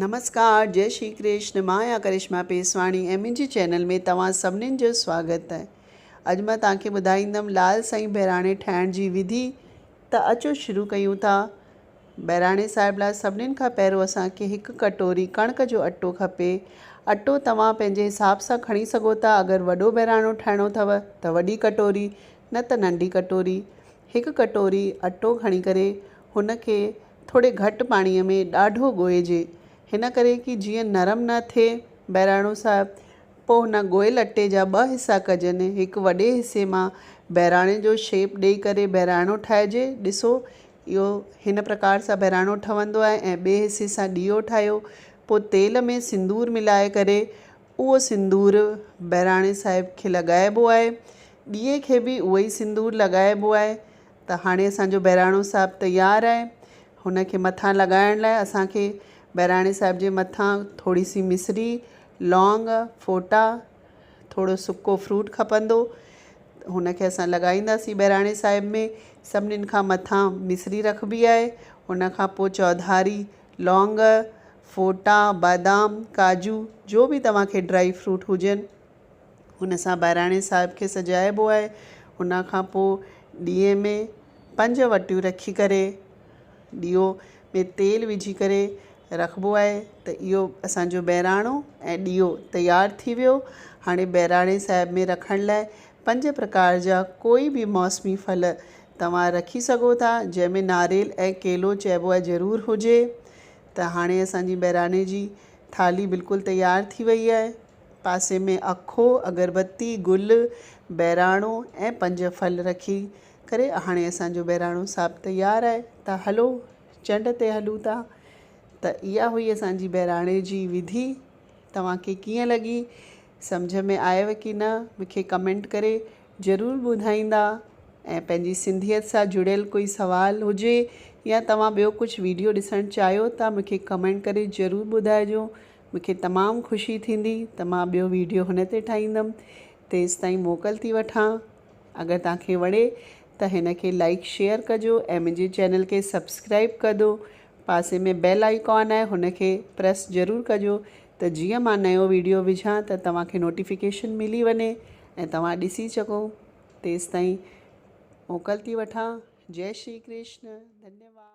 نمسڪار جئي شري ڪرشن مان آهيان ڪرشما پيسواڻي ۽ منهنجي چينل ۾ توهان سڀنين جو سواگت آهي اڄ مان توهان کي ٻڌائيندم لال سائين بهراڻي ٺاهڻ جي وڌي ته اچو شروع ڪيون ٿا بهراڻي صاحب لاء سڀنين کان پهريون اسان کي هڪ ڪٽوري ڪڻڪ جو اٽو کپي اٽو توهان پنهنجي حساب سان کڻي سگهو ٿا اگر وڏو بهراڻو ٺاهڻو اٿو ته وڏي ڪٽوري نه ته ننڍي ڪٽوري هڪ ڪٽوري اٽو کڻي ڪري هن کي ٿوري گهٽ پاڻيء ۾ ڏاڍو ڳوهجي، هن ڪري ڪي جيئن نرم نه ٿئي. بهراڻو صاحب، پوء هن ڳوهيل اٽي جا ٻه حصا ڪجن، هڪ وڏي حصي مان بهراڻي جو شيپ ڏيئي ڪري بهراڻو ٺاهجي، ڏسو اهو هن پرڪار سان بهراڻو ٺهندو آهي ۽ ٻئي حصي سان ڏيئو ٺاهيو، پوء تيل ۾ سندور ملائي ڪري اهو سندور بهراڻي صاحب کي لڳائبو آهي، ڏيئي کي به اهو ئي سندور لڳائبو آهي. ته هاڻي اسان جو بهراڻو صاحب تيار آهي. هن کي مٿان لڳائڻ لاء اسان کي بهراڻي صاحب جي مٿان ٿوري سي مصري، لونگ، ڦوٽا، ٿورو سڪو فروٽ کپندو. هن کي اسان لڳائينداسين بهراڻي صاحب ۾. سڀنين کان مٿان مصري رکبي آهي. ان کان پوء چوڌاري لونگ، ڦوٽا، بادام، ڪاجو جو به توهان کي ڊرائي فروٽ هجن. هن سان بهراڻي صاحب کي سجائبو آهي. ان کان پوء ڏيئي ۾ پنج وٽيون رکي ڪري ڏيئو ۾ تيل وجهي ڪري رکبو آهي ته اهو اسان جو بهراڻو ۽ ڏيئو تيار ٿي ويو. هاڻي بهراڻي صاحب ۾ رکڻ لاء پنج پرڪار جا ڪوئي به موسمي ڦل توهان رکي سگهو ٿا جنهن ۾ ناريل ۽ ڪيلو چئبو آهي ضرور هجي ته هاڻي اسان جي بهراڻي جي ٿالهي بلڪل تيار ٿي وئي آهي. پاسي ۾ اکو، اگربتي، گل، بهراڻو ۽ پنج ڦل رکي ڪري هاڻي اسان جو بهراڻو صاحب تيار آهي ته هلو چنڊ تي هلون ٿا ته اها هئي اسان جي بهراڻي جي وڌي توهان کي ڪيئن لڳي سمجهه ۾ آيو ڪي نه مون کي ڪمينٽ ڪري ضرور ٻڌائيندا ۽ پنهنجي سنڌيت سان جڙيل ڪوئي سوال هجي يا توهان ٻيو ڪجهه ويڊيو ڏسڻ چاهيو ٿا مون کي ڪمينٽ ڪري ضرور ٻڌائجو مون کي تمام خوشي ٿيندي ته مان ٻيو ويڊيو هن تي ٺاهيندم تيستائين موڪل ٿي وٺان اگر توهان کي وڻي ته هن کي لائيڪ شيئر ڪجو ۽ منهنجي چينل کي سبسڪرائيب ڪدو پاسي ۾ بيل آئيڪان آهي هن کي پريس ضرور ڪجو ته جيئن مان نيو ويڊيو وجهان ته توهان کي نوٽيفڪيشن ملي وڃي ۽ توهان ڏسي سگهو تيستائين موڪل ٿي وٺان جئي شري ڪرشن ڌنيواد.